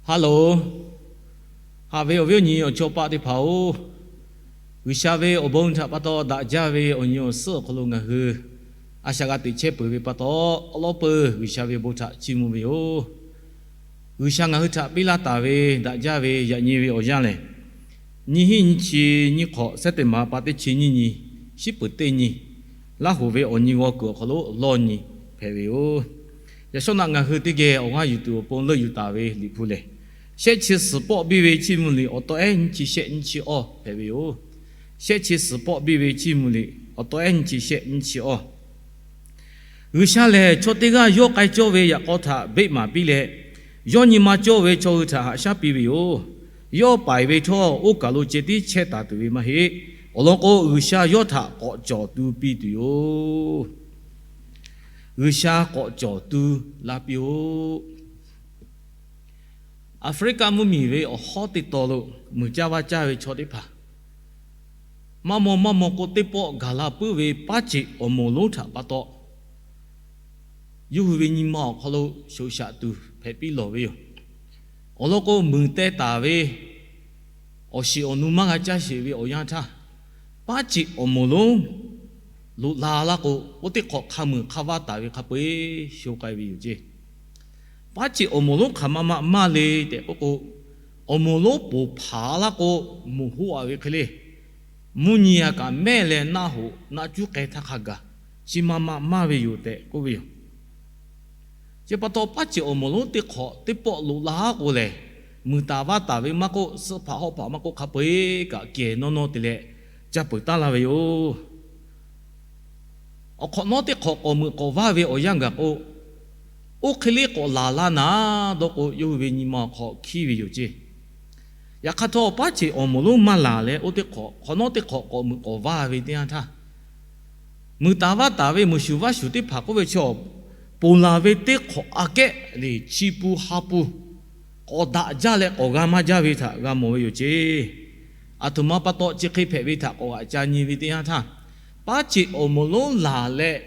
Hello, haꞈ ve awˬ viˉ awˬ nyi awˬ chawˇ paˆ teˇ hpaˍ-oˬ, G'uiˬsha ve awˬ bon htaꞈ pa taw daꞈ jaˇ ve awˬ nyi awˬ suhˉ awˬ hk'aw lo ngaˬ hui a shaꞈ g'a teꞈ chehˇ peuˬ ve pa taw, awˉ lawˉ peuˬ G'uiˬsha ve awˬ bon htaꞈ chiˇ mvuh ve yoˬ. G'uiˬsha ngaˬ hui htaꞈ piˇ laˇ taˍ ve daꞈ jaˇ ve yaꞈ nyi ve awˬ yanˇ lehˬ, nyiˇ hinˉ nyiˇ chi nyiˇ hk'awꞈ, September pa teˇ chi nyiˇ nyi, shiˉ peuˍ teˇ nyi, Laˇ hoˍ ve awˬ nyi g'aw kuiˬ awˬ hk'aw lo lawˇ nyi hpehꞈ ve yoˬ. Yaꞈ shawˉ naꞈ ngaˬ hui teˇ geh awˬ g'aˇ yuˬ tuˬ awˬ pon leuˆ yuˬ taˍ ve Liꞈ hpu lehˬ, Shehˆ chi suhˍ pawˆ biˇ ve Chiˇ mvuh liꞈ awˬ taw ehˉ nyiˇ chi shehˆ nyiˇ chi awˇ hpehꞈ ve yoˬ. Shehˆ chi suhˍ pawˆ biˇ ve Chiˇ mvuh liꞈ awˬ taw ehˉ nyiˇ chi shehˆ nyiˇ chi awˇ. G'uiˬsha lehˬ, chaw teˇ g'aˇ yawˇ k'ai cawˇ ve yaꞈ k'aw htaꞈ beˆ maˍ piˇ leh, yawˇ nyi ma cawˇ ve chaw hui htaꞈ haꞈ shaˉ piˇ ve yoˬ. Yawˇ paiˍ ve htawˇ, oˇ kaˬ lo ceh tiˉ chehˇ taˍ tuˬ ve maˇ heˆ. Awˬ lawn k'o, G'uiˬsha yawˇ htaꞈ k'awꞈ cawˬ tu piˇ tuˬ yoˬ. G'uiˬsha k'awꞈ cawˬ tu laˇ piˇ-oˆ. Aˍfriˆkaˆ mvuhˇmiˬ ve awˬ hawˉ teˇ taw lo muiˬ caˇ vaˇ caˇ ve chaw teˇ hpaˍ, maˇ maw maˇ maw k'o, teˇ pawˆ gaˬ la puiˉ ve paˉ ceꞈ awˬ moˍ lonˉ htaꞈ pa taw, yawˇ hui ve nyi ma awˬ hk'aw lo shoꞈ shaꞈ tuˬ hpehꞈ piˇ lawˬ ve yoˬ. Awˬ lawn k'o, muiˬ teh taˍ ve awˬ shiˍ awˬ nu maˇ g'a caˇ sheˍ ve awˬ yanˇ htaˇ, paˉ ceꞈ awˬ moˍ lonˉ loꞈ la laˇ k'o, oˇ teˇ hk'awꞈ hk'a muiˬ hk'a vaˇ taˍ ve hk'a peu-eˬ sho k'ai ve yoˬ ceˇ. Paˉ ceꞈ awˬ moˍ lonˉ hk'aˬ ma ma maˇ le tehꞈ k'oˆ k'o, awˬ moˍ lonˉ poˬ hpaˍ laˇ k'o, moˬ hoˆ-a ve hk'e le, mvuhˇ nyi a kaꞈ mehˇ leh naˆ hoꞈ naˆ cuˉ k'ai htaˇ hk'a gaˬ, chi ma ma maˇ ve yoˬ tehꞈ k'oˆ ve yoˬ. Chi pa taw, paˉ ceꞈ awˬ moˍ lonˉ teˇ hk'awꞈ teˇ pawˆ loꞈ la k'o lehˬ, muiˬ taˍ vaˇ taˍ ve maˇ k'oˆ, suhˆ hpaꞈ hawˆ hpaꞈ maˇ k'oˆ, hk'a peu-eˬ kaꞈ kehˬ nawˇ nawˇ te leh caˇ peuˬ taˉ laˇ ve yoˬ. Awˬ hk'awꞈ nawˉ teˇ hk'awꞈ k'awꞈ muiˬ k'awꞈ vaˇ ve awˬ yanˇ gaˬ k'o, oˇ hk'e le k'awꞈ laˬ la naˍ dawˇ k'o, yawˇ hui ve nyi ma awˬ hk'aw hkiˉ ve yoˬ ceˇ. Yaꞈ hk'aˇ htawˇ, paˉ ceꞈ awˬ moˍ lonˉ maˇ laˬ leh, oˇ teˇ hk'awꞈ hk'awꞈ nawˉ teˇ hk'awꞈ k'awꞈ muiˬ k'awꞈ vaˇ ve teˇ yanˇ htaˇ, muiˬ taˍ vaˇ taˍ ve muiˬ shuˍ vaˇ shuˍ teˇ hpaˍ k'oˆ ve chi, ponˬ laˬ ve teˇ hk'awꞈ aꞈ kehˉ lehˬ, chi pun ha pun k'awꞈ daꞈ jaˇ leh k'awꞈ g'a maˇ jaˇ ve htaꞈ g'a mawˬ ve yoˬ ceˇ. Aˬ htoꞈ ma pa taw chi hk'e hpehꞈ ve htaꞈ k'awꞈ g'aꞈ ca nyi ve teˇ yanˇ htaˇ, paˉ ceꞈ awˬ moˍ lonˉ laˬ leh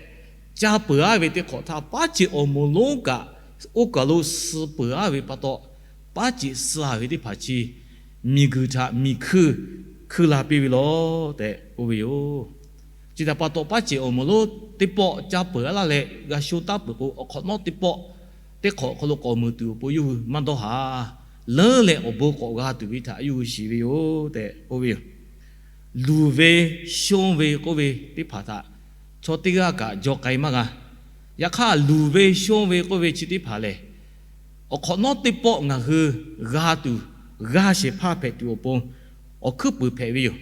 caˇ peuˬ-a ve teˇ hk'awꞈ htaˇ, paˉ ceꞈ awˬ moˍ lonˉ kaꞈ oˇ kaˬ lo suh peuˬ-a ve pa taw, paˉ ceꞈ suh-a ve teˇ hpaˍ chi miˬguiˬ htaꞈ miˬ hkuiˇ hkuiˇ la piˇ ve lawˬ tehꞈ k'oˆ ve yoˬ. Chi htaꞈ pa taw, paˉ ceꞈ awˬ moˍ lonˉ teˇ pawˆ caˇ peuˬ-a laˇ leh g'a sho taˉ peuˬ k'o, awˬ hk'awꞈ nawˉ teˇ pawˆ teˇ hk'awꞈ hk'aw lo k'awꞈ muiˬ tuˬ awˬ pon yawˇ hui maˇ dawˇ haˍ. Leuˉ leh awˬ bon k'awꞈ g'a tuˬ ve htaꞈ yawˇ hui shiˍ ve yoˬ tehꞈ k'oˆ ve yoˬ. Luˬ ve shonˇ ve k'oˆ ve teˇ hpaˍ htaꞈ chaw teˇ g'aˇ kaꞈ jaw k'ai maˇ g'a. Yaꞈ hk'aˇ, luˬ ve shonˇ ve k'oˆ ve chi teˇ hpaˍ lehˬ, awˬ hk'awꞈ nawˉ teˇ pawˆ ngaˬ hui g'a tuˬ, g'aˇ shehˍ hpaˇ hpehꞈ tuˬ awˬ pon awˬ hkuiˉ puiˍ hpehꞈ ve yoˬ.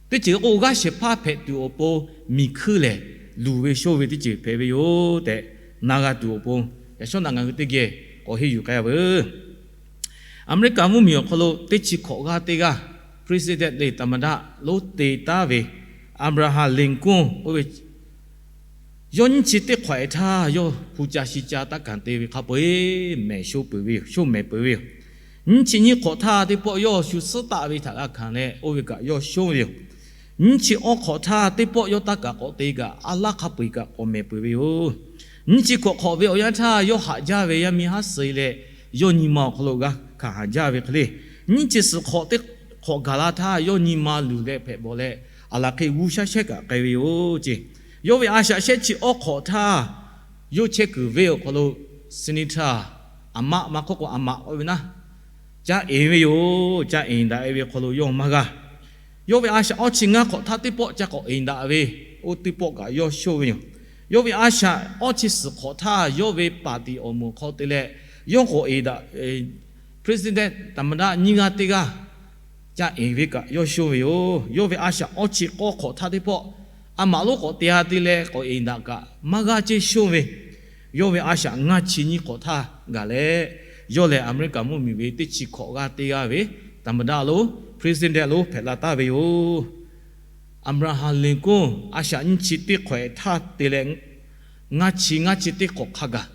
Teˇ ceuˬ k'o, g'aˇ shehˍ hpaˇ hpehꞈ tuˬ awˬ pon miˬ hkuiˇ lehˬ, luˬ ve shonˇ ve teˇ ceuˬ hpehꞈ ve yoˬ tehꞈ na g'a tuˬ awˬ pon, yaꞈ shawˉ naꞈ ngaˬ hui teˇ geh k'awꞈ henˇ yuˬ k'ai-a veuˬ. Aˍmeˍriˆkaˍ mvuhˇmiˬ awˬ hk'aw lo teˇ chi hk'awꞈ g'aˇ teˇ g'aˇ president leh သမ္မတ lonˉ te taˉ ve Abraham Lincoln k'oˆ ve, yawˇ nyiˇ chi teˇ hk'awꞈ-e htaˇ yawˇ hpu ca shi ca taˇ kanˍ te ve hk'a peu-eˬ mehˍ sho peuˬ ve yoˬ, sho mehˍ peuˬ ve yoˬ. Nyiˇ chi nyiˇ hk'awꞈ htaˇ teˇ pawˆ yawˇ shu suhˉ taˆ ve htaꞈ g'a hkanˍ leh oˇ ve kaꞈ yawˇ shonˇ ve yoˬ. Nyiˇ chi awˇ hk'awꞈ htaˇ teˇ pawˆ yawˇ taˇ kaꞈ k'awꞈ te kaꞈ, a laˇ hk'a peu-eˬ kaꞈ k'awꞈ mehˍ peuˬ ve yoˬ. Nyiˇ chi hkawꞈ hk'awꞈ ve awˬ yanˇ htaˇ yawˇ haꞈ jaˇ ve yaˇ miˇ haˉ suh leh, yawˇ nyi ma awˬ hk'aw lo g'a hkanˍ haˍ jaˇ ve hk'e le, nyiˇ chi suhˍ hk'awꞈ teˇ hk'awꞈ gaˬ la htaˇ yawˇ nyi ma luˬ leh hpehꞈ bawˬ leh, aˬ laˬ hk'e g'uˇ shaˉ shehˉ kaꞈ k'ai ve yoˬ ceˇ. Yawˇ ve a shaꞈ shehˆ chi awˇ hk'awꞈ htaˇ, yawˇ chehˇ kuiˬ venˇ awˬ hk'aw lo senator, aˬ maꞈ ma hk'oˆ k'o aˬ maꞈ k'oˆ ve naˉ, ca eˍ ve yoˬ. Ca eˍ daꞈ-e ve hk'aw lo yawˇ maˇ g'aˇ. Yawˇ ve a shaꞈ awˇ chi ngaˇ hk'awꞈ htaˇ teˇ pawˆ ca k'awꞈ eˍ daꞈ ve, oˇ teˇ pawˆ kaꞈ yawˇ shonˇ ve yoˬ. Yawˇ ve a shaꞈ awˇ chi suhˍ hk'awꞈ htaˇ yawˇ ve ပါတီ awˬ moˍ hk'aw te leh, yawˇ k'awꞈ eˍ daꞈ, president သမ္မတ nyiˇ g'aˇ teˇ g'aˇ ca eˍ ve kaꞈ yawˇ shonˇ ve yoˬ. Yawˇ ve a shaꞈ awˇ chi k'awˇ hk'awꞈ htaˇ teˇ pawˆ aˬ maꞈ lonˉ k'awꞈ te-a te leh k'awꞈ eˍ daꞈ kaꞈ maˇ g'aˇ ceˇ shonˇ ve, yawˇ ve a shaꞈ ngaˇ chi nyiˇ hk'awꞈ htaˇ gaˬ leh, yawˇ lehˬ Aˍmeˍriˆkaˍ mvuhˇmiˬ ve teˇ chi hkawꞈ g'aˇ teˇ g'aˇ ve သမ္မတ lonˉ, president lonˉ hpehꞈ la taˍ ve yoˬ. Abraham Lincoln a shaꞈ nyiˇ chi teˇ hk'awꞈ-e htaˇ te leh ngaˇ chi ngaˇ chi teˇ hk'awꞈ hk'a gaˬ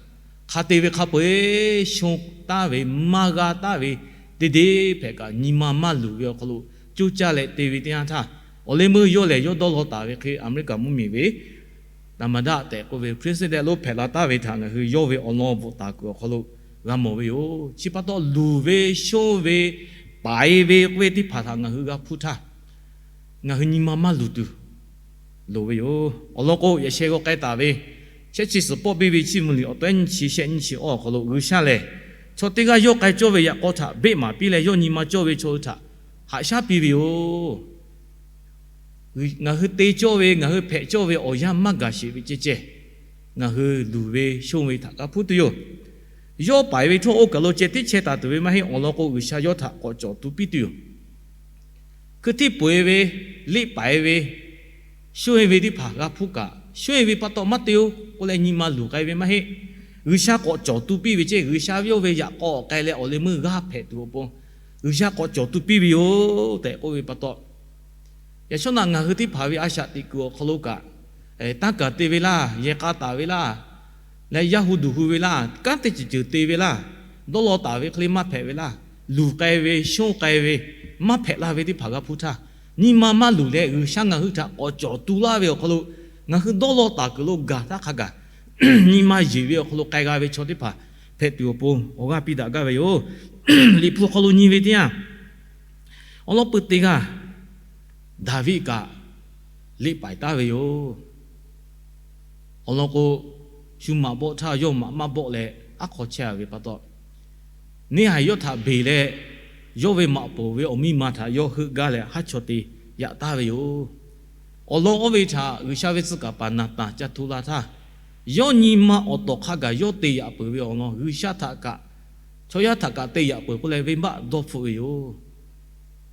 hk'a te ve hk'a peu-eˬ shon taˍ ve, maˇ g'a taˍ ve, teˇ deˇ hpehꞈ kaꞈ nyi ma maˇ luˬ ve awˬ hk'aw lo coˇ caˇ leh te ve teˇ yanˇ htaˇ, awˬ leh meuˇ yawˇ lehˬ yawˇ dawˇ law taˍ ve hk'e Aˍmeˍriˆkaˍ mvuhˇmiˬ ve သမ္မတ tehꞈ k'oˆ ve president lonˉ hpehꞈ la taˍ ve htaꞈ ngaˬ hui yawˇ ve awˬ lawn bvuhꞈ taˍ kuiˬ awˬ hk'aw lo g'a mawˬ ve yoˬ. Chi pa taw luˬ ve, shonˇ ve, paiˍ ve k'oˆ ve teˇ hpaˍ htaꞈ ngaˬ hui g'a hpuˇ htaˇ, ngaˬ hui nyi ma maˇ luˬ tuˬ loˍ ve yoˬ. Awˬ lawn k'o, yaꞈ sheh g'aw k'ai taˍ ve, shehˆ chi suhˍ pawˆ piˇ ve Chiˇ mvuh liꞈ awˬ taw ehˉ nyiˇ chi shehˆ nyiˇ chi awˬ awˬ hk'aw lo, G'uiˬsha lehˬ chaw teˇ g'aˇ yawˇ k'ai cawˇ ve yaꞈ k'aw htaꞈ beˆ maˍ piˇ leh, yawˇ nyi ma cawˇ ve chaw hui htaꞈ haꞈ shaˉ piˇ ve yoˬ. Ngaˬ hui te cawˇ ve, ngaˬ hui hpehꞈ cawˇ ve awˬ yanˇ maˇ gaˬ sheˍ ve ceh ceh, ngaˬ hui luˬ ve shonˇ ve htaꞈ g'a hpuˇ tuˬ yoˬ. Yawˇ paiˍ ve htawˇ, oˇ kaˬ lo ceh tiˉ chehˇ taˍ tuˬ ve maˇ heˆ. Awˬ lawn k'o, G'uiˬsha yawˇ htaꞈ k'awꞈ cawˬ tu piˇ tuˬ yoˬ. Hkui htiˇ peu eˬ ve, liˆ paiˍ ve, shonˇ ve teˇ hpaˍ g'a hpuˇ kaꞈ, shonˇ ve pa taw maˇ te-o k'oˆ leh nyi ma luˬ k'ai ve maˇ heˆ. G'uiˬsha k'awꞈ cawˬ tu piˇ ve ceh, G'uiˬsha ve yawˇ ve yaꞈ k'aw k'ai leh awˬ leh meuˇ g'aˇ hpehꞈ tuˬ awˬ pon G'uiˬsha k'awꞈ cawˬ tu piˇ ve yoˬ tehꞈ k'oˆ ve pa taw, yaꞈ shawˉ naꞈ ngaˬ hui teˇ hpaˍ ve a shaꞈ teꞈ kuiˬ awˬ hk'aw lo kaꞈ, tanˇ kaˍ te ve laˇ, yehˬ k'a taˍ ve laˇ, leh yaˇ hu duˬ hu ve laˇ, kanˉ teˇ ceuˬ ceuˬ te ve laˇ, dawˇ law taˍ ve hk'e le maˇ hpehꞈ ve laˇ, luˬ k'ai ve, shonˇ k'ai ve, maˇ hpehꞈ la ve teˇ hpaˍ g'a hpuˇ htaˇ, nyi ma maˇ luˬ leh G'uiˬsha ngaˬ hui htaꞈ k'awꞈ cawˬ tu laˇ ve awˬ hk'aw lo, ngaˬ hui dawˇ law taˍ kuiˬ lo gaˬ htaˇ hk'a gaˬ, nyi ma yeˬ ve awˬ hk'aw lo k'ai g'a ve chaw teˇ hpaˍ hpehꞈ tuˬ awˬ pon awˬ g'aˇ piˇ daꞈ gaˇ ve yoˬ. Liꞈ hpu awˬ hk'aw lo nyi ve teˇ yanˇ, awˬ lawn peuˬ teˇ g'aˇ Daˍviˆ kaꞈ liˆ paiˍ taˍ ve yoˬ. Awˬ lawn k'o, shu maꞈ bawˆ htaˇ yawˇ maꞈ maˇ bawˆ leh aˉ hk'aw chehˇ a ve pa taw, neˇ haiˬ yawˇ htaꞈ beˬ leh, yawˇ ve maꞈ poˍ ve awˬ miˇ ma htaꞈ yawˇ heuˆ gaˇ leh haˉ chaw te yaꞈ taˍ ve yoˬ. Awˬ lawn oˇ ve htaꞈ G'uiˬsha ve tcuh kaˍ paˍ Naˍtanˍ ca hto la htaˇ, yawˇ nyi ma awˬ tawˍ hk'a gaˬ yawˇ te yaꞈ peuˬ ve awˬ lawn G'uiˬsha htaꞈ kaꞈ, chaw yaˇ htaꞈ kaꞈ te yaꞈ peuˬ k'oˆ leh venˇbaˆ dawˇ hpfuhˆ ve yoˬ.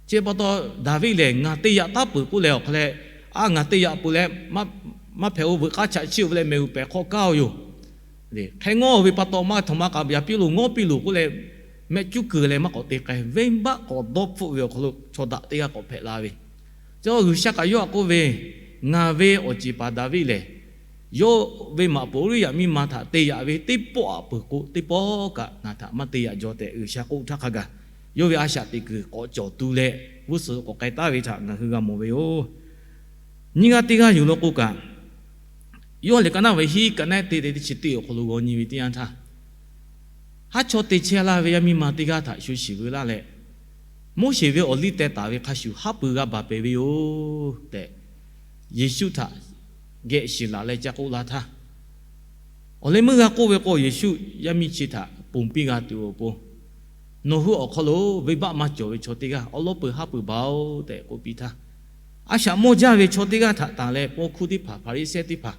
Chi pa taw, Daˍviˆ lehˬ ngaˬ te yaꞈ taˉ peuˬ k'oˆ leh awˬ hk'a leh, a ngaˬ te yaꞈ peuˬ leh maˇ hpehꞈ-o, veuꞈ k'aˉ chaꞈ chiˇ-oˬ ve leh mehˬ g'uiˬ pehˍ hk'aw kaˇ-oˬ yoˬ. Hk'e ngawˇ ve pa taw maˇ htaꞈ ma kaꞈ yaꞈ piˇ loˬ, ngawˇ piˇ loˬ k'oˆ leh, mehˆ cuˉ keu leh maˇ k'awꞈ te k'ai, venˇbaˆ k'awꞈ dawˇ hpfuhˆ ve awˬ hk'aw lo chaw daꞈ teˇ g'aˇ k'awꞈ hpehꞈ la ve. Chi G'uiˬsha kaꞈ yawˇ htaꞈ k'oˆ ve, ngaˬ ve awˬ ceˬ paˍ Daˍviˆ lehˬ, yawˇ ve maꞈ poˍ Uˇriˇyaꞈ miˇ ma htaꞈ te yaꞈ ve teˇ pawˆ aꞈ peuˬ k'o, teˇ pawˆ kaꞈ ngaˬ htaꞈ maˇ te yaꞈ jaw tehꞈ G'uiˬsha k'oˆ htaˇ hk'a gaˬ, yawˇ ve a shaꞈ teꞈ kuiˬ k'awꞈ cawˬ tu leh g'uˇ suhˍ k'awꞈ k'ai taˍ ve htaꞈ ngaˬ hui g'a mawˬ ve yoˬ. Nyiˇ g'aˇ teˇ g'aˇ yuˬ law k'o kaꞈ, Yoˇhanˬ liꞈ ka naˉ ve hiˉ ka naˉ te te teˇ chi teˇ awˬ hk'aw lo g'aw nyi ve teˇ yanˇ htaˇ, haˉ chaw te chehˇ laˇ ve yaˇ miˇ ma teˇ g'aˇ htaꞈ shu shiˍ veu laˇ leh, Moˉseˍ ve awˬ liˇ teh taˍ ve hk'a shuˍ haˉ pui g'a baˬ pehˍ ve yoˬ tehꞈ, Yeˍsuˆ htaꞈ geh shiˍ laˬ leh ca k'oˆ la htaˇ, awˬ leh meuˇ g'a k'oˆ ve k'o, Yeˍsuˆ yaˇ miˇ chi htaꞈ ponˬ piˇ g'a tuˬ awˬ pon, nawˬ hui awˬ hk'aw lo venˇbaˆ maˇ cawˬ ve chaw teˇ g'aˇ awˬ lawn peuˬ haˉ pui baˬ-oˬ tehꞈ k'oˆ piˇ htaˇ, a shaꞈ mawˇ jaˇ ve chaw teˇ g'aˇ htaꞈ tanˬ leh paw hkuˇ teˇ hpaˍ, Hpaˍriˍsehˇ teˇ hpaˍ,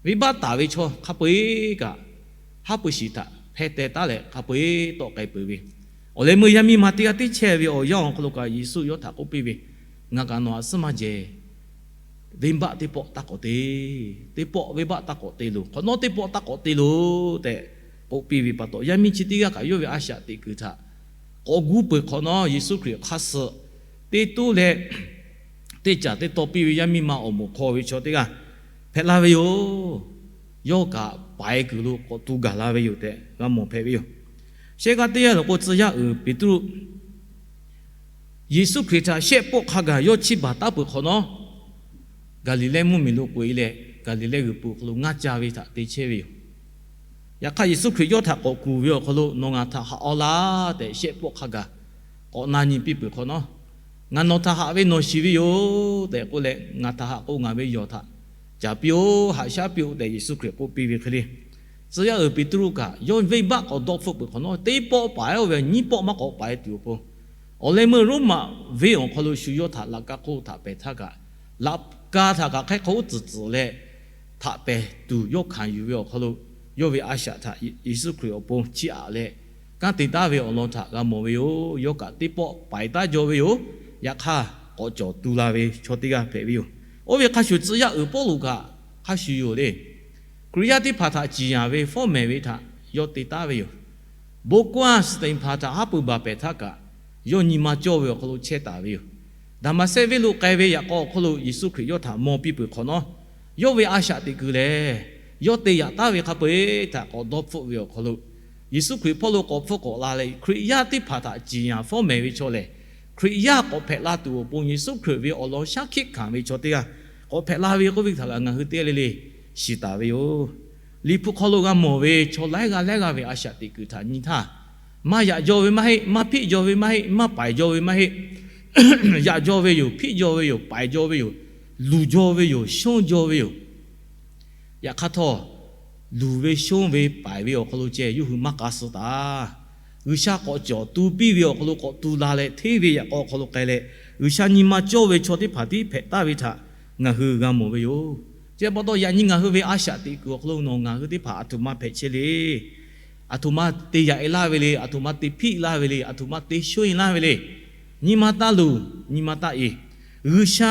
venˇbaˆ taˍ ve chaw hk'a peu-eˬ kaꞈ haˉ pui shiˍ htaꞈ hpeh teh taˉ leh hk'a peu-eˬ tawˆ k'ai peuˬ ve. Awˬ leh meuˇ yaˇ miˇ ma teˇ g'aˇ teˇ chehˇ ve awˬ yanˇ awˬ hk'aw lo kaꞈ Yeˍsuˆ yawˇ htaꞈ k'oˆ piˇ ve, Ngaˬ kaꞈ nawˬ htaꞈ suhˉ maˇ jehˬ. Venˇbaˆ teˇ pawˆ taˇ k'awꞈ te. Teˇ pawˆ venˇbaˆ taˇ k'awꞈ te loˬ. Hk'awꞈ nawˉ teˇ pawˆ taˇ k'awꞈ te loˬ tehꞈ k'oˆ piˇ ve pa taw, yaˇ miˇ chi teˇ g'aˇ kaꞈ yawˇ ve a shaꞈ teꞈ kuiˬ htaꞈ k'awꞈ gu peuˬ hk'awꞈ nawˉ, Yeˍsuˆ Hkriꞈ hk'aˇ suh teˇ toˉ leh teˇ caˬ teˇ taw piˇ ve yaˇ miˇ ma awˬ moˍ hk'aw ve chaw teˇ g'aˇ hpehꞈ la ve yoˬ. Yawˇ kaꞈ paiˍ kuiˬ lo k'awꞈ tu gaˬ la ve yoˬ tehꞈ g'a mawˬ hpehꞈ ve yoˬ. Shehˆ g'aˇ teˇ g'aˇ law k'o, tcuh yaˇ uiˍ Peˍtruˆ Yeˍsuˆ Hkriꞈ htaꞈ shehˆ pawˆ hk'a gaˬ yawˇ chiˇ baˬ taˉ peuˬ hk'awꞈ nawˉ, Gaˍliˍlehˇ mvuhˇmiˬ lo k'oꞈ-e leh Gaˍliˍlehˇ g'uiˬ peuˬ awˬ hk'aw lo ngaˇ ca ve htaꞈ te chehˇ ve yoˬ. Yaꞈ hk'aˇ, Yeˍsuˆ Hkriꞈ yawˇ htaꞈ k'awꞈ kuˬ ve awˬ hk'aw lo, Nawˬ ngaˬ htaꞈ haꞈ-aw laˇ tehꞈ shehˆ pawˆ hk'a gaˬ k'awꞈ na nyi piˇ peuˬ hk'awꞈ nawˉ, Ngaˬ nawˬ htaꞈ haꞈ ve nawˬ shiˍ ve yoˬ tehꞈ k'oˆ leh, Ngaˬ htaꞈ haꞈ k'o ngaˬ ve yawˬ htaꞈ caˍ piˇ-oˆ, haꞈ shaˉ piˇ-oˆ tehꞈ Yeˍsuˆ Hkriꞈ k'oˆ piˇ ve hk'e le, tcuh yaˇ uiˍ Peˍtruˆ kaꞈ yawˇ venˇbaˆ k'awꞈ dawˇ hpfuhˆ peuˬ hk'awꞈ nawˉ, teˇ pawˆ paˍ-eˬ-oˬ ve nyiˇ pawˆ maˇ k'awꞈ paˍ-e tuˬ awˬ pon, awˬ leh meuˇ Roˉmaꞈ venˇ awˬ hk'aw lo shu yawˇ htaꞈ laꞈ ka hk'oˆ htaꞈ pehˬ htaˇ kaꞈ, laꞈ ka htaꞈ kaꞈ hk'ehˉ hk'aw uˉ tcuhˍ tcuhˍ leh htaꞈ pehˬ tuˬ yawˇ hkanˍ yuˬ ve awˬ hk'aw lo, yawˇ ve a shaꞈ htaꞈ Yeˍsuˆ Hkriꞈ awˬ pon chiˇ aꞈ leh kanˉ te taˉ ve awˬ lawn htaꞈ g'a mawˬ ve yoˬ. Yawˇ kaꞈ teˇ pawˆ paˍ-e taˉ jaw ve yoˬ. Yaꞈ hk'aˇ, k'awꞈ cawˬ tu la ve chaw teˇ g'aˇ hpehꞈ ve yoˬ. Oˇ ve hk'a shuˍ, tcuh yaˇ uiˍ Pawˇluꞈ kaꞈ hk'a shuˍ yoˬ le. Hkriꞈ yaˇ teˇ hpaˍ htaꞈ ciˍ yanˍ ve fawˉ mehˍ ve htaꞈ yawˇ te taˉ ve yoˬ. Bon kawˇ-a Steˍhpaˍ htaꞈ haˉ pui baˬ pehˬ htaˇ kaꞈ, yawˇ nyi ma cawˇ ve awˬ hk'aw lo chehˇ taˍ ve yoˬ. Daˍmaˍsehˆ venˇ lo k'ai ve yaꞈ k'aw awˬ hk'aw lo Yeˍsuˆ Hkriꞈ yawˇ htaꞈ maw piˇ peuˬ hk'awꞈ nawˉ, yawˇ ve a shaꞈ teꞈ kuiˬ lehˬ, yawˇ te yaꞈ taˉ ve hk'a peu-eˬ htaꞈ k'awꞈ dawˇ hpfuhˆ ve awˬ hk'aw lo, Yeˍsuˆ Hkriꞈ hpawˇ lo k'awꞈ hpfuhˆ k'awꞈ la leh, Hkriꞈ yaˇ teˇ hpaˍ htaꞈ ciˍ yanˍ fawˉ mehˍ ve chaw lehˬ, Hkriꞈ yaˇ k'awꞈ hpehꞈ la tuˬ awˬ pon Yeˍsuˆ Hkriꞈ ve awˬ lawn shaˉ hkiˆ hkanˍ ve chaw teˇ g'aˇ k'awꞈ hpehꞈ la ve k'oˆ ve htaꞈ kaꞈ ngaˬ hui teˇ g'aˇ le le shiˍ taˍ ve yoˬ. Liꞈ hpu hk'aw lo g'a mawˬ ve chaw laiˉ g'aˇ laiˉ g'aˇ ve a shaꞈ teꞈ kuiˬ htaꞈ nyi htaˇ, maˇ yaꞈ jaw ve maˇ heˆ, maˇ hpiˆ jaw ve maˇ heˆ, maˇ paiˍ jaw ve maˇ heˆ. Yaꞈ jaw ve yoˬ, hpiˆ jaw ve yoˬ, paiˍ jaw ve yoˬ, luˬ jaw ve yoˬ, shonˇ jaw ve yoˬ. Yaꞈ hk'aˇ htawˇ, luˬ ve shonˇ ve paiˍ ve awˬ hk'aw lo ceh yawˇ hui maˇ k'a suh taˍ. G'uiˬsha k'awꞈ cawˬ tu piˇ ve awˬ hk'aw lo k'awꞈ tu la leh, hteˇ ve yaꞈ k'aw awˬ hk'aw lo k'ai leh, G'uiˬsha nyi ma cawˇ ve chaw teˇ hpaˍ tiˉ hpehꞈ taˍ ve htaꞈ ngaˬ hui g'a mawˬ ve yoˬ. Chi pa taw yaꞈ nyi ngaˬ hui ve a shaꞈ teꞈ kuiˬ awˬ hk'aw lo nawˬ ngaˬ hui teˇ hpaˍ aˬ htoꞈ ma hpehꞈ chehˇ le. Aˬ htoꞈ ma te yaꞈ e laˇ ve le, aˬ htoꞈ ma te hpiˆ laˇ ve le, aˬ htoꞈ ma te shonˇ e laˇ ve le. Nyi ma taˇ luˬ, nyi ma taˇ e. G'uiˬsha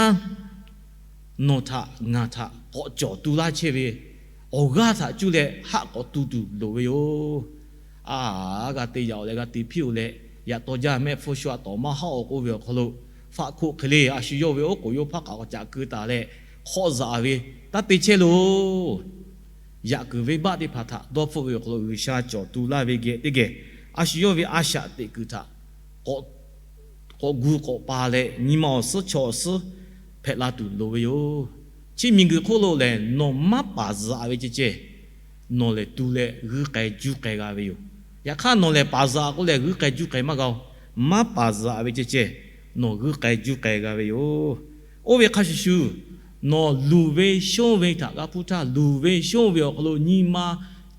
nawˬ htaꞈ ngaˬ htaꞈ k'awꞈ cawˬ tu laˇ chehˇ ve awˬ g'aˇ htaꞈ cuˇ leh haˆ k'awꞈ tu tuˬ loˍ ve yoˬ. A, g'a te yaꞈ-oˬ leh g'a te hpiˆ-oˬ leh, yaꞈ taw jaˇ mehˆ hpfuhˇ shu aꞈ tawˍ maˇ haˆ-oˬ k'oˆ ve awˬ hk'aw lo, faˆ hkoˆ hk'e le a shu yawˇ ve oˉ k'oˍ yawˇ hpaˇ k'aꞈ k'awꞈ caꞈ keu taˍ leh, hk'awˆ zaꞈ ve taˇ te chehˇ loˬ. Yaꞈ kuiˬ venˇbaˆ teˇ hpaˍ htaꞈ dawˇ hpfuhˆ ve awˬ hk'aw lo G'uiˬsha cawˬ tu laˇ ve geh teˇ geh, a shu yawˇ ve a shaꞈ teꞈ kuiˬ htaꞈ k'awꞈ gu k'awꞈ pa leh, nyi ma awˬ suhˉ chaw awˬ suhˉ hpehꞈ la tuˬ loˍ ve yoˬ. Chi miˬguiˬ hk'oˆ lo lehˬ, nawˬ maˇ paˍ zuhꞈ ve ceh ceh, nawˬ lehˬ tu leh g'uiˇ k'ai juˇ k'ai g'a ve yoˬ. Yaꞈ hk'aˇ nawˬ lehˬ paˍ zuhꞈ k'o lehˬ, g'uiˇ k'ai juˇ k'ai maˇ g'a-oˬ. Maˇ paˍ zuhꞈ ve ceh ceh, nawˬ g'uiˇ k'ai juˇ k'ai g'a ve yoˬ. Oˇ ve hk'a shuˍ shuˍ, nawˬ luˬ ve shonˇ ve htaꞈ g'a hpuˇ htaˇ, luˬ ve shonˇ ve awˬ hk'aw lo nyi ma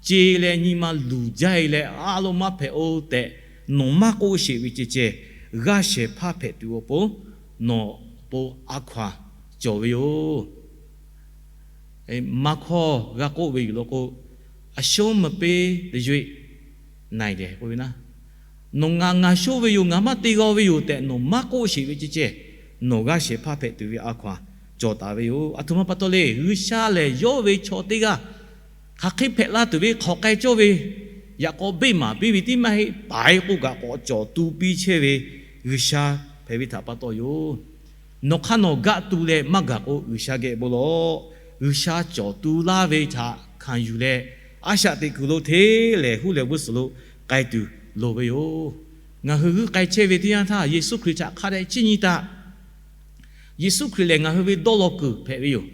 ce leh nyi ma luˬ jaˇ e leh, a lo maˇ hpehꞈ-oˬ tehꞈ nawˬ maˇ k'oˆ sheˍ ve ceh ceh, g'aˇ shehˍ hpaˇ hpehꞈ tuˬ awˬ pon nawˬ awˬ pon a hkaw-anˬ cawˬ ve yoˬ. Maˇ hkawˇ g'a k'oˆ ve yoˬ law k'o, အရှုံးမပေးသရွေ့ နိုင်တယ် k'oˆ ve naˉ, nawˬ ngaˬ ngaˬ shonˇ ve yoˬ, ngaˬ maˇ te g'aw ve yoˬ tehꞈ nawˬ maˇ k'oˆ sheˍ ve ceh ceh, nawˬ g'aˇ shehˍ hpaˇ hpehꞈ tuˬ ve a hkaw-anˬ cawˬ taˍ ve yoˬ. Aˬ htoꞈ ma pa taw le, G'uiˬsha lehˬ yawˇ ve chaw teˇ g'aˇ hk'aˬ hk'e hpehꞈ la tuˬ ve hk'awꞈ k'ai cawˇ ve, yaꞈ k'aw beˆ maˍ piˇ ve tiˉ maˇ heˆ, paˍ e k'oˆ kaꞈ k'awꞈ cawˬ tu piˇ chehˇ ve G'uiˬsha hpehꞈ ve htaꞈ pa taw yoˬ. Nawˬ hk'aˇ nawˬ gaˆ tu leh maˇ gaˬ k'o, G'uiˬsha geh bon lawˬ. G'uiˬsha cawˬ tu laˇ ve htaꞈ hkanˍ yuˬ leh, a shaꞈ teꞈ kuiˬ lo hteˇ lehˬ huˉ leh g'uˇ suhˍ lo k'ai tuˬ loˍ ve yoˬ. Ngaˬ hui g'uiˇ k'ai chehˇ ve teˇ yanˇ htaˇ, Yeˍsuˆ Hkriꞈ htaꞈ hk'a dehꞈ chiˇ nyi taˍ. Yeˍsuˆ Hkriꞈ lehˬ ngaˬ hui ve dawˇ law kuiˬ hpehꞈ ve yoˬ.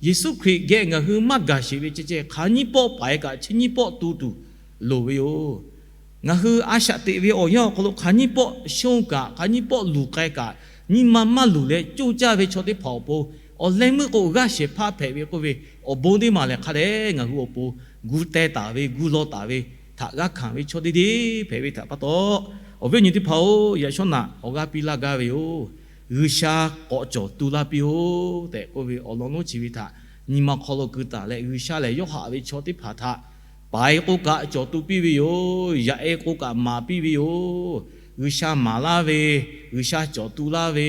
Yeˍsuˆ Hkriꞈ geh ngaˬ hui maˇ gaˬ sheˍ ve ceh ceh, hk'aˬ nyiˇ pawˆ paˍ e kaꞈ chi nyiˇ pawˆ tu tuˬ loˍ ve yoˬ. Ngaˬ hui a shaꞈ teꞈ ve awˬ yanˇ awˬ hk'aw lo hk'aˬ nyiˇ pawˆ shonˇ kaꞈ, hk'aˬ nyiˇ pawˆ luˬ k'ai kaꞈ, nyi ma maˇ luˬ leh coˇ caˇ ve chaw teˇ hpaˍ awˬ pon, awˬ leh meuˇ k'o g'aˇ shehˍ hpaˇ hpehꞈ ve k'oˆ ve, awˬ bon teˇ maˬ lehˬ hk'a dehꞈ ngaˬ hui awˬ pon gu teh taˍ ve, gu law taˍ ve htaꞈ g'aˇ hkanˍ ve chaw teˇ deˇ hpehꞈ ve htaꞈ pa taw, awˬ viˉ awˬ nyi teˇ hpaˍ-oˬ, yaꞈ shawˉ naꞈ awˬ g'aˇ piˇ laˇ gaˇ ve yoˬ. G'uiˬsha k'awꞈ cawˬ tu laˇ piˇ-oˆ tehꞈ k'oˆ ve awˬ lawn lonˉ chi ve htaꞈ nyi ma hk'aw lo keu taˍ leh, G'uiˬsha lehˬ yawˇ haꞈ ve chaw teˇ hpaˍ htaꞈ paˍ e k'o kaꞈ cawˬ tu piˇ ve yoˬ. Yaꞈ e k'o kaꞈ maˍ piˇ ve yoˬ. G'uiˬsha maˍ laˇ ve, G'uiˬsha cawˬ tu laˇ ve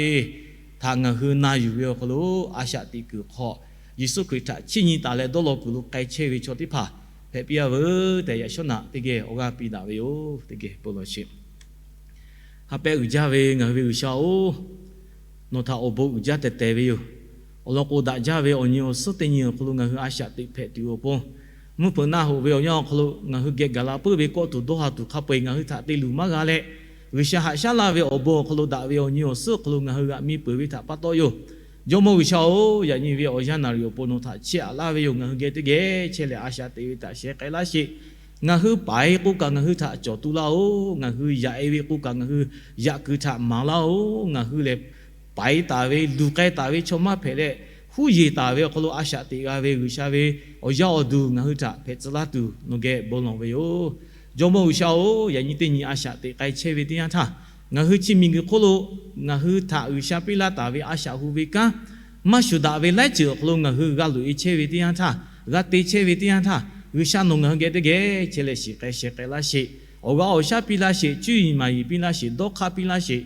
htaꞈ ngaˬ hui na yuˬ ve awˬ hk'aw lo, a shaꞈ teꞈ kuiˬ hk'aw Yeˍsuˆ Hkriꞈ htaꞈ chiˇ nyi taˍ leh dawˇ law kuiˬ lo k'ai chehˇ ve chaw teˇ hpaˍ hpehꞈ piˇ-a veuˬ tehꞈ, yaꞈ shawˉ naꞈ teˇ geh awˬ g'aˇ piˇ daꞈ ve yoˬ. Teˇ geh bon lawˬ sheˍ. Ha pehˇ uiˍ jaˇ ve ngaˬ hui ve G'uiˬsha-oˬ, nawˬ htaꞈ awˬ bon uiˍ jaˇ tehˬ tehˬ ve yoˬ. Awˬ lawn k'o, daꞈ jaˇ ve awˬ nyi awˬ suhˉ teˇ nyi awˬ hk'aw lo ngaˬ hui a shaꞈ teꞈ hpehꞈ tuˬ awˬ pon, mvuhˇ hpeuꞈ naˆ hoꞈ ve awˬ yanˇ awˬ hk'aw lo ngaˬ hui geh gaˬ la puiˉ ve kawˆ tuˬ dawˇ ha tuˬ hk'a peu-eˬ ngaˬ hui htaꞈ te luˬ maˇ g'a leh, G'uiˬsha haꞈ shaˉ laˇ ve awˬ bon awˬ hk'aw lo daꞈ ve awˬ nyi awˬ suhˉ awˬ hk'aw lo ngaˬ hui g'aꞈ mi peuˬ ve htaꞈ pa taw yoˬ. Jawˇmawˇ G'uiˬsha-oˬ, yaꞈ nyi ve awˬ yanˇ naˍ riˍ awˬ pon nawˬ htaꞈ chiˇ aꞈ laˇ ve yoˬ. Ngaˬ hui geh teˇ geh chehˇ leh a shaꞈ teꞈ ve htaꞈ sheh k'ai laˇ sheˍ. Ngaˬ hui paˍ e k'o kaꞈ ngaˬ hui htaꞈ cawˬ tu laˇ-oˬ. Ngaˬ hui yaꞈ e ve k'o kaꞈ ngaˬ hui yaꞈ kuiˬ htaꞈ maˍ laˇ-oˬ. Ngaˬ hui lehˬ paˍ e taˍ ve, luˬ k'ai taˍ ve chaw maˇ hpehꞈ leh, huˉ yeˬ taˍ ve awˬ hk'aw lo a shaꞈ teꞈ g'a ve G'uiˬsha ve awˬ yaˇ awˬ duˬ ngaˬ hui htaꞈ hpehꞈ tcuh laˇ tuˬ nawˬ geh bon lawˬ ve yoˬ. Jawˇmawˇ G'uiˬsha-oˬ, yaꞈ nyi teˇ nyi a shaꞈ teꞈ k'ai chehˇ ve teˇ yanˇ htaˇ, ngaˬ hui chi miˬguiˬ hk'oˆ lo ngaˬ hui htaꞈ G'uiˬsha piˇ laˇ taˍ ve a shaꞈ hu ve kanˉ, maˇ shuˍ daꞈ ve laiˉ ceuˬ awˬ hk'aw lo ngaˬ hui g'a loꞈ e chehˇ ve teˇ yanˇ htaˇ, g'a te chehˇ ve teˇ yanˇ htaˇ, G'uiˬsha nawˬ ngaˬ hui geh teˇ geh chehˇ leh shiˍ k'ai sheh k'ai laˇ sheˍ. Awˬ g'aˇ awˬ shaˉ piˇ laˇ sheˍ. Cuˇ yiˍ maˍ yiˍ piˇ laˇ sheˍ. Dawˇ hk'aˇ piˇ laˇ sheˍ.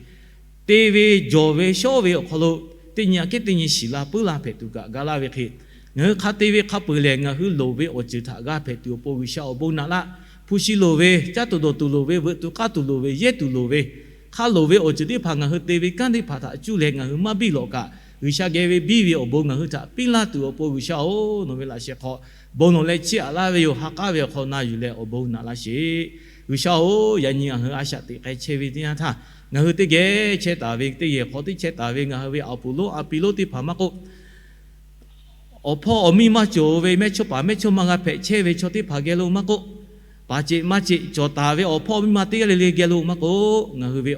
Te ve, jawˬ ve, shawˉ ve awˬ hk'aw lo teˇ nyi aꞈ kehˉ teˇ nyi shiˍ la puiˉ la hpehꞈ tuˬ kaꞈ ga laˇ ve hk'e, ngaˬ hui hk'a te ve hk'a peuˬ lehˬ, ngaˬ hui loˍ ve awˬ ceuˬ htaꞈ g'a hpehꞈ tuˬ awˬ pon G'uiˬsha awˬ bon naꞈ laˇ. Hpu shi loˍ ve, caˇ tuˬ dawˬ tuˬ loˍ ve, veuꞈ tuˬ k'aˇ tuˬ loˍ ve, yehˇ tuˬ loˍ ve, hk'a loˍ ve awˬ ceuˬ teˇ hpaˍ ngaˬ hui te ve kanˉ teˇ hpaˍ htaꞈ cuˇ leh ngaˬ hui maˇ biˇ lawꞈ kaꞈ, G'uiˬsha geh ve biˇ ve awˬ bon ngaˬ hui htaꞈ piˇ laˇ tuˬ awˬ pon G'uiˬsha-oˬ, nawˬ ve laꞈ sheh hk'aw bon lawˬ leh chiˇ aꞈ laˇ ve yoˬ. Ha k'aˉ ve awˬ hk'aw na yuˬ leh awˬ bon naꞈ laˇ sheˍ. G'uiˬsha-oˬ, yaꞈ nyi ngaˬ hui a shaꞈ teꞈ k'ai chehˇ ve teˇ yanˇ htaˇ, ngaˬ hui teˇ geh chehˇ taˍ ve, teˇ yehˬ hk'aw teˇ chehˇ taˍ ve ngaˬ hui ve awˬ puˍ lonˉ a pi lonˉ teˇ hpaˍ maˇ k'oˆ, awˬ hpawˇ awˬ miˇ maˇ cawˬ ve mehˇchawˇpaˍ mehˇchawˇma g'a hpehꞈ chehˇ ve chaw teˇ hpaˍ geh lo maˇ k'oˆ, paˍ ceꞈ maˇ ceꞈ cawˬ taˍ ve awˬ hpawˇ miˇ ma teˇ g'aˇ le le geh lo maˇ k'oˆ, ngaˬ hui ve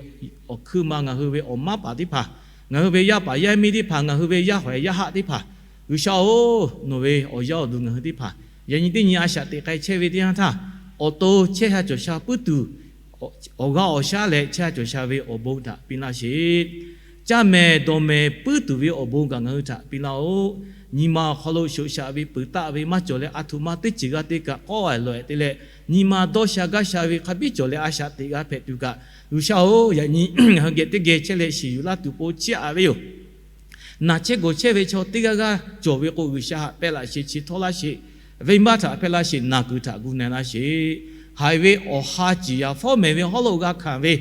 awˬ hkuiˇ ma, ngaˬ hui ve awˬ maˇ paˍ teˇ hpaˍ, ngaˬ hui ve yaˇ paˍ yaˇ miˇ teˇ hpaˍ, ngaˬ hui ve yaˇ hawehˬ yaˇ haˆ teˇ hpaˍ, G'uiˬsha-oˬ, nawˬ ve awˬ yaˇ awˬ duˬ ngaˬ hui teˇ hpaˍ yaꞈ nyi teˇ nyi a shaꞈ teꞈ k'ai chehˇ ve teˇ yanˇ htaˇ, awˬ to chehˇ sha cawˬ sha puiˉ tuˬ, awˬ g'aˇ awˬ shaˉ leh chehˇ sha cawˬ sha ve awˬ bon htaꞈ piˇ laˇ sheˍ. Caˇ mehˍ dawˬ mehˍ puiˉ tuˬ ve awˬ bon kaꞈ ngaˬ hui htaꞈ piˇ laˇ-oˆ. Nyi ma awˬ hk'aw lo shoꞈ shaꞈ ve peuˬ taˆ ve maˇ cawˬ leh, a htoꞈ ma teˇ ceuˬ g'aˇ teˇ kaꞈ k'awˇ a lawˬ-ehˍ te leh, nyi ma dawˇ sha gaˇ sha ve hk'a biˇ cawˬ leh a shaꞈ teꞈ g'a hpehꞈ tuˬ kaꞈ, G'uiˬsha-oˬ, yaꞈ nyi ngaˬ hui geh teˇ geh chehˇ leh shiˍ yuˬ laˇ tuˬ po chiˇ aꞈ ve yoˬ. Naˬ chehˇ gawˬ chehˇ ve chaw teˇ g'aˇ g'aˇ cawˬ ve k'o, G'uiˬsha htaꞈ pehˇ laꞈ sheˍ, chi htawˇ laˇ sheˍ, venˇbaˆ htaꞈ pehˇ laˇ sheˍ, naˬ kuiˬ htaꞈ gu na laˇ sheˍ. Haiˬ ve awˬ ha ciˍ yaˍ fawˉ mehˍ ve hawˉ lo g'a hkanˍ ve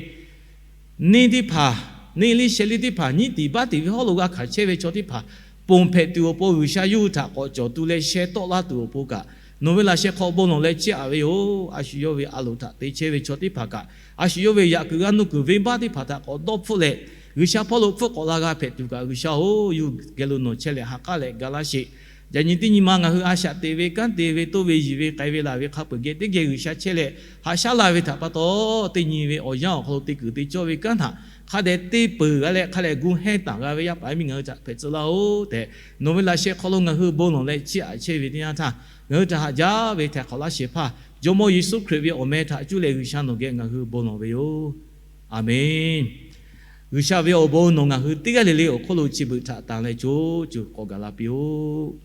neˇ teˇ hpaˍ, neˇ liˇ sheh liˇ teˇ hpaˍ, nyiˉ tiˍ baˆ tiˍ ve hawˉ lo g'a hkanˍ chehˇ ve chaw teˇ hpaˍ ponˬ hpehꞈ tuˬ awˬ pon G'uiˬsha yawˇ hui htaꞈ k'awꞈ cawˬ tu leh sheh tawˆ laˇ tuˬ awˬ pon kaꞈ, nawˬ ve laꞈ sheh hk'aw bon lawˬ leh chiˇ aꞈ ve yoˬ. A shu yawˇ ve a loˍ htaꞈ te chehˇ ve chaw teˇ hpaˍ kaꞈ, a shu yawˇ ve yaꞈ kuiˬ g'aˇ nuˇ kuiˬ venˇbaˆ teˇ hpaˍ htaꞈ k'awꞈ dawˇ hpfuhˆ leh, G'uiˬsha hpawˇ lo hpfuhˆ k'awꞈ la g'a hpehꞈ tuˬ kaꞈ, G'uiˬsha-oˬ, yawˇ hui geh lo nawˬ chehˇ leh ha k'aˉ leh ga laˇ sheˍ. Yaꞈ nyi teˇ nyi ma ngaˬ hui a shaꞈ teꞈ ve kanˉ te ve toˇ ve yiˬ ve k'ai ve laˬ ve hk'a peuˬ geh teˇ geh G'uiˬsha chehˇ leh haꞈ shaˉ la ve htaꞈ pa taw, teˇ nyi ve awˬ yanˇ awˬ hk'aw lo te kuiˬ te cawˇ ve kanˉ htaꞈ hk'a dehꞈ te peuˬ g'a leh hk'a dehꞈ gu hehnˇ taˍ g'a ve yaˇ paˍ yaˇ miˇ ngaˬ hui htaꞈ hpehꞈ tcuh laˇ-oˆ tehꞈ, nawˬ ve laꞈ sheh hk'aw lo ngaˬ hui bon lawˬ leh chiˇ aꞈ chehˇ ve teˇ yanˇ htaˇ, ngaˬ hui htaꞈ haꞈ jaˇ ve htaiˍ hk'awꞈ laˇ shehˍ hpaˇ Jawˇmawˇ Yeˍsuˆ Hkriꞈ ve awˬ meh htaꞈ cuˇ leh G'uiˬsha nawˬ geh ngaˬ hui bon lawˬ ve yoˬ. Aˬmenˍ. G'uiˬsha ve awˬ bon nawˬ ngaˬ hui teˇ g'aˇ le le awˬ hk'oˆ lo chi beuꞈ htaꞈ tanˬ leh co co k'awꞈ gaˬ la piˇ-oˆ.